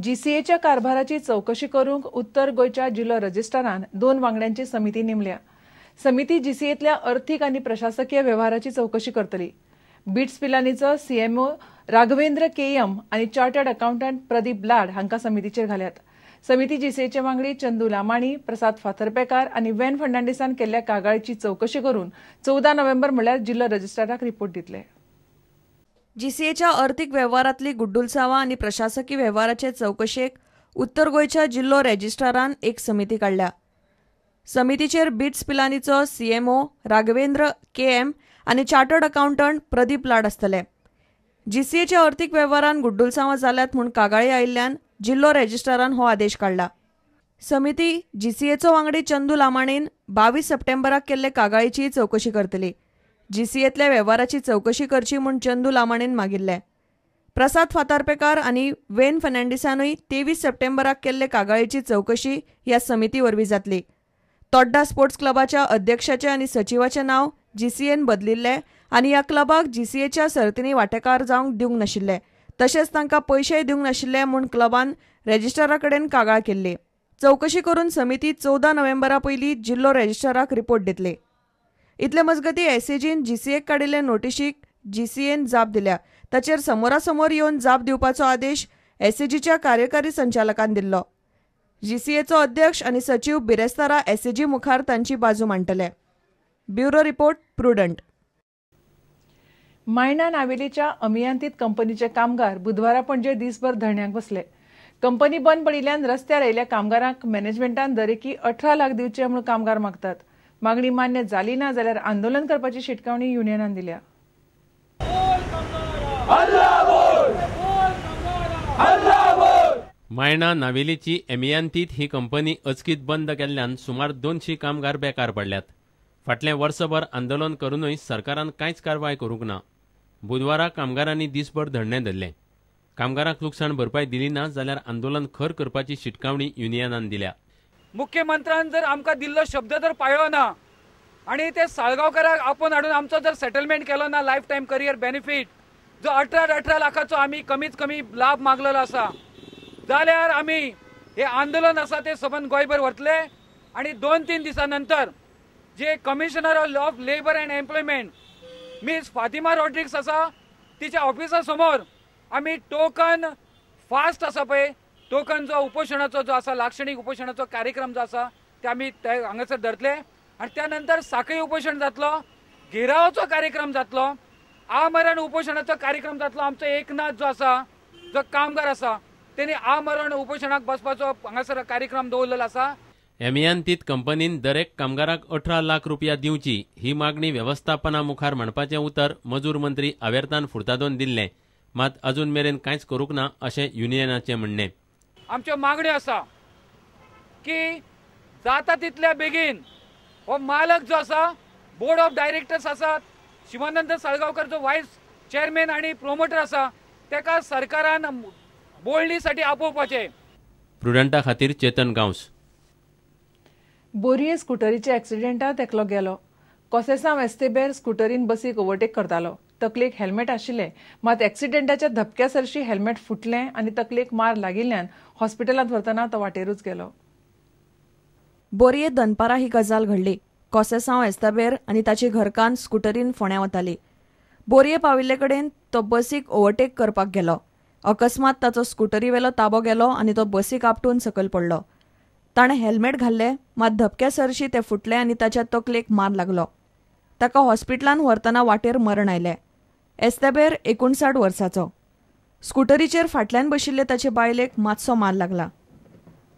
जीसीएच्या कारभाराची चवकशी करूंक उत्तर गोंयच्या जिल्लो रजिस्ट्रारान 2 वांगड्यांची समिती नेमल्या. समिती जीसीएतल्या अर्थीक आनी प्रशासकीय वेव्हाराची चवकशी करतली. बिट्स पिलानीचो सीएमओ राघवेंद्र केएम आनी चार्टर्ड अकाउंटंट प्रदीप लाड हांकां समितीचेर घाल्यात. समिती जीसीएचे वांगडी चंदू लामाणी, प्रसाद फातरपेकार आनी वेन फर्नांडीसान केल्ल्या कागाळीची चवकशी करून 14 नोव्हेंबर म्हणल्यार जिल्लो रजिस्ट्राराक रिपोर्ट दितले. जीसीएच्या अर्थीक वेव्हारांतली गुड्डुलसांवां आनी प्रशासकी वेव्हाराचे चवकशेक उत्तर गोंयच्या जिल्लो रजिस्ट्रारान एक समिती काडल्या. समितीचेर बिट्स पिलानीचो सीएमओ राघवेंद्र केएम आनी चार्टर्ड अकाउंटंट प्रदीप लाड आसतले. जीसीएच्या अर्थीक वेव्हारान गुड्डुलसांवां जाल्यात म्हूण कागाळी आयिल्ल्यान जिल्लो रजिस्ट्रारान हो आदेश काडला. समिती जीसीएचो वांगडी चंदू लामाणीन 22 सप्टेंबराक केल्ले कागाळीची चवकशी करतली. जीसीएतल्या वेव्हाराची चवकशी करची म्हूण चंदू लामाणीन मागिल्ले. प्रसाद फातरपेकार आनी वेन फर्नांडीसानूय 23 सप्टेंबराक केल्ले कागाळीची चवकशी ह्या समिती वरवीं जातली. तोड्डा स्पोर्ट्स क्लबाच्या अध्यक्षाचें आनी सचिवाचें नांव जीसीएन बदलिल्लें आनी ह्या क्लबाक जीसीएच्या सर्तींनी वांटेकार जावंक दिवंक नाशिल्ले, तशेंच तांकां पयशेय दिवंक नाशिल्ले म्हूण क्लबान रजिस्ट्रारा कडेन कागाळ केल्ली. चवकशी करून समिती 14 नोव्हेंबरा पयलीं जिल्लो रजिस्ट्राराक रिपोर्ट दितली. इतले मजगतीं एसएजीन जीसीएक काडिल्ले नोटिशीक जीसीएन जाप दिल्या. ताचेर समोरासमोर येवन जाप दिवपाचो आदेश एसएजीच्या कार्यकारी संचालकान दिल्लो. जीसीएचो अध्यक्ष आनी सचीव बिरेस्तारा एसएजी मुखार तांची बाजू मांडटले. Bureau report, Prudent. मायणा नावेलीच्या अमियांतीत कंपनीचे कामगार बुधवारा पणजे दिसभर धरण्याक बसले. कंपनी बंद पडिल्ल्यान रस्त्यार आयिल्ल्या कामगारांक मॅनेजमेंटान दरेकी 18 लाख दिवचे म्हूण कामगार मागतात. मागणी मान्य जाली ना जाल्यार आंदोलन करपाची शिटकावणी युनियनान दिल्या. मायणा नावेलीची एमियांतीत ही कंपनी अचकीत बंद केल्ल्यान सुमार 200 कामगार बेकार पडल्यात. फाटलें वर्सभर आंदोलन करूनय सरकारान कांयच कारवाय करूंक ना. बुधवारा कामगारांनी दिसभर धरणें धरलें. कामगारांक लुकसाण भरपाय दिली ना जाल्यार आंदोलन खर करपाची शिटकावणी युनियनान दिल्या. मुख्यमंत्र्यान जर आमकां दिल्लो शब्द जर पाळ्ळो ना आनी ते साळगांवकाराक आपोवन हाडून आमचो जर सेटलमेंट केलो ना, लायफ टायम करियर बेनिफीट जो 18-18 लाखाचो आमी कमीत कमी लाभ मागलेलो आसा, जाल्यार आमी हे आंदोलन आसा ते सबंद गोंयभर व्हरतले. आनी 2-3 दिसां नंतर जे commissioner of labour and employment miss Fatima Rodrigues आसा तिच्या ऑफिसा समोर आमी टोकन फास्ट आसा पळय, टोकन जो उपोशणाचो जो आसा, लाक्षणीक उपोशणाचो कार्यक्रम जो आसा ते आमी हांगासर धरतले. आनी त्या नंतर साखळी उपोशण जातलो, घेरावाचो कार्यक्रम जातलो, आमरण उपोशणाचो कार्यक्रम जातलो. आमचो एकनाथ जो आसा, जो कामगार आसा, तेणी आमरण उपोशणाक बसपाचो हांगासर कार्यक्रम दवरलेलो आसा. एमियांतीत कंपनीन दरेक कामगाराक 18 लाख रुपया दिवची ही मागणी वेवस्थापना मुखार मांडपाचें उतर मजूर मंत्री आवेर्तान फुर्तादोन दिल्लें, मात अजून मेरेन कांयच करूंक ना अशें युनियनाचें म्हणणें. आमच्यो मागण्यो आसा की जाता तितल्या बेगीन हो मालक जो आसा, बोर्ड ऑफ डायरेक्टर्स आसात, शिवानंद साळगांवकर जो वायस चेअरमॅन आनी प्रोमोटर आसा तेका सरकारान बोलणीसाठी आपोवपाचें. प्रुडंटा खातीर चेतन गांवस. बोरये स्कुटरीच्या एक्सिडेंटात एकलो गेलो. कोसेसांव एस्तेबेर स्कुटरीन बसीक ओव्हरटेक करतालो. तकलेक हेल्मेट आशिल्लें, मात एक्सिडेंटाच्या धपक्या सरशी हेल्मेट फुटलें आनी तकलेक मार लागिल्ल्यान हॉस्पिटलांत व्हरतना तो वाटेरूच गेलो. बोरये दनपारा ही गजाल घडली. कोसेसांव एस्ताबेर आनी ताची घरकान्न स्कुटरीन फोंड्यां वताली. बोरये पाविल्ले कडेन तो बसीक ओव्हरटेक करपाक गेलो. अकस्मात ताचो स्कुटरीवेलो ताबो गेलो आनी तो बसीक आपटून सकयल पडलो. ताणें हेल्मेट घाल्लें, मात धपक्या सरशी तें फुटलें आनी ताच्या तकलेक मार लागलो. ताका हॉस्पिटलांत व्हरतना वाटेर मरण आयलें. एस्तेबेर 59 वर्साचो. स्कुटरीचेर फाटल्यान बशिल्ले ताचे बायलेक मातसो मार लागला.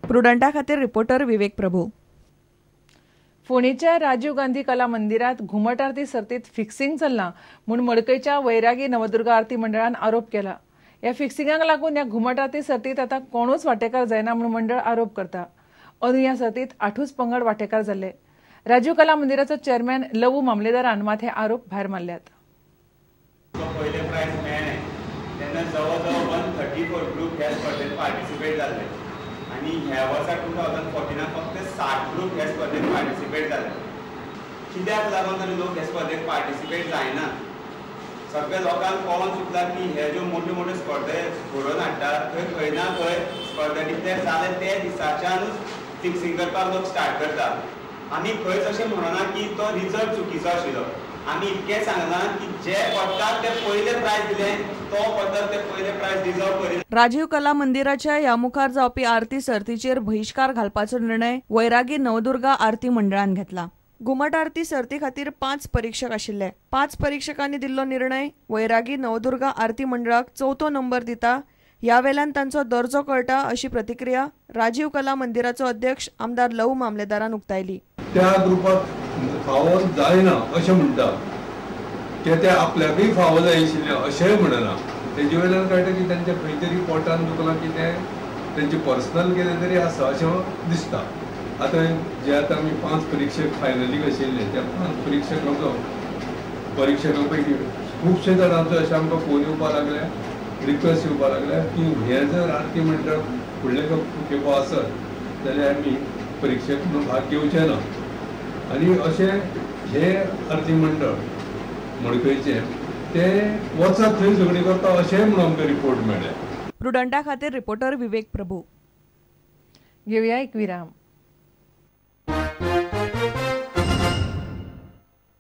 प्रुडंटा खातीर रिपोर्टर विवेक प्रभू. फोंडेच्या राजीव गांधी कला मंदिरात घुमट आरती सर्तीत फिक्सिंग चल्लां म्हूण मडकयच्या वैरागी नवदुर्गा आरती मंडळान आरोप केला. ह्या फिक्सिंगाक लागून ह्या घुमट आरती सर्तीत आतां कोणूच वांटेकार जायना म्हूण मंडळ आरोप करता. अंदू ह्या सर्तीत 8 पंगड वांटेकार जाल्ले. राजीव कला मंदिराचो चेअरमॅन लवू मामलेदारान मात हे आरोप भायर मारल्यात. पयलें प्रायज मेळ्ळें तेन्ना जवळ जवळ 134 ग्रूप ह्या स्पर्धेत पार्टिसिपेट जाल्ले आनी ह्या वर्सा 2014 फक्त 60 ग्रूप ह्या स्पर्धेत पार्टिसिपेट जाले. कित्याक लागून तरी लोक ह्या स्पर्धेत पार्टिसिपेट जायना? सगळे लोकांक कळोन चुकला की हे ज्यो मोठे मोठे स्पर्धे घडोवन हाडटात थंय खंय ना खंय स्पर्धा डिक्लेर जाले ते दिसाच्यानूच फिक्सिंग करपाक लोक स्टार्ट करता. आमी खंयच अशें म्हणना की तो रिजल्ट चुकीचो आशिल्लो. आमी इतकें सांगलां की जे पडटात ते पयले प्रायज दिले तो पडटात ते पयले प्रायज डिजर्व करिना. राजीव कला मंदिराच्या ह्या मुखार जावपी आरती सर्तीचेर बहिश्कार घालपाचो निर्णय वैरागी नवदुर्गा आरती मंडळान घेतला. घुमट आरती सर्ती खातीर 5 परीक्षक आशिल्ले. 5 परीक्षकांनी दिल्लो निर्णय वैरागी नवदुर्गा आरती मंडळाक 4थो नंबर दिता ह्या वेल्यान तांचो दर्जो कळटा अशी प्रतिक्रिया राजीव कला मंदिराचो अध्यक्ष आमदार लवू मामलेदारान उक्तायली. त्या ग्रुपाक फावो जायना अशें म्हणटा, ते ते आपल्याकय फावो जाय आशिल्लें अशेंय म्हणना. तेजे वयल्यान कळटा की तांच्या खंय तरी पोटान दुखलां कितें, तेंचें पर्सनल कितें तरी आसा अशें दिसता. आतां जे आतां आमी 5 परीक्षक फायनलीक आशिल्ले त्या 5 परिक्षकां पैकी खुबशे जाणांचो अशें आमकां फोन येवपाक लागले, रिक्वेस्ट येवपाक लागल्या की हे जर आरती मंडळ फुडले खेपो आसत जाल्यार आमी परिक्षक म्हणून भाग घेवचे ना. आनी अशें हे आरती मंडळ मडकयचें तें वचत थंय झगडी करता अशेंय म्हणून आमकां रिपोर्ट मेळ्ळे. प्रुडंटा खातीर रिपोर्टर विवेक प्रभू. घेवया एक विराम.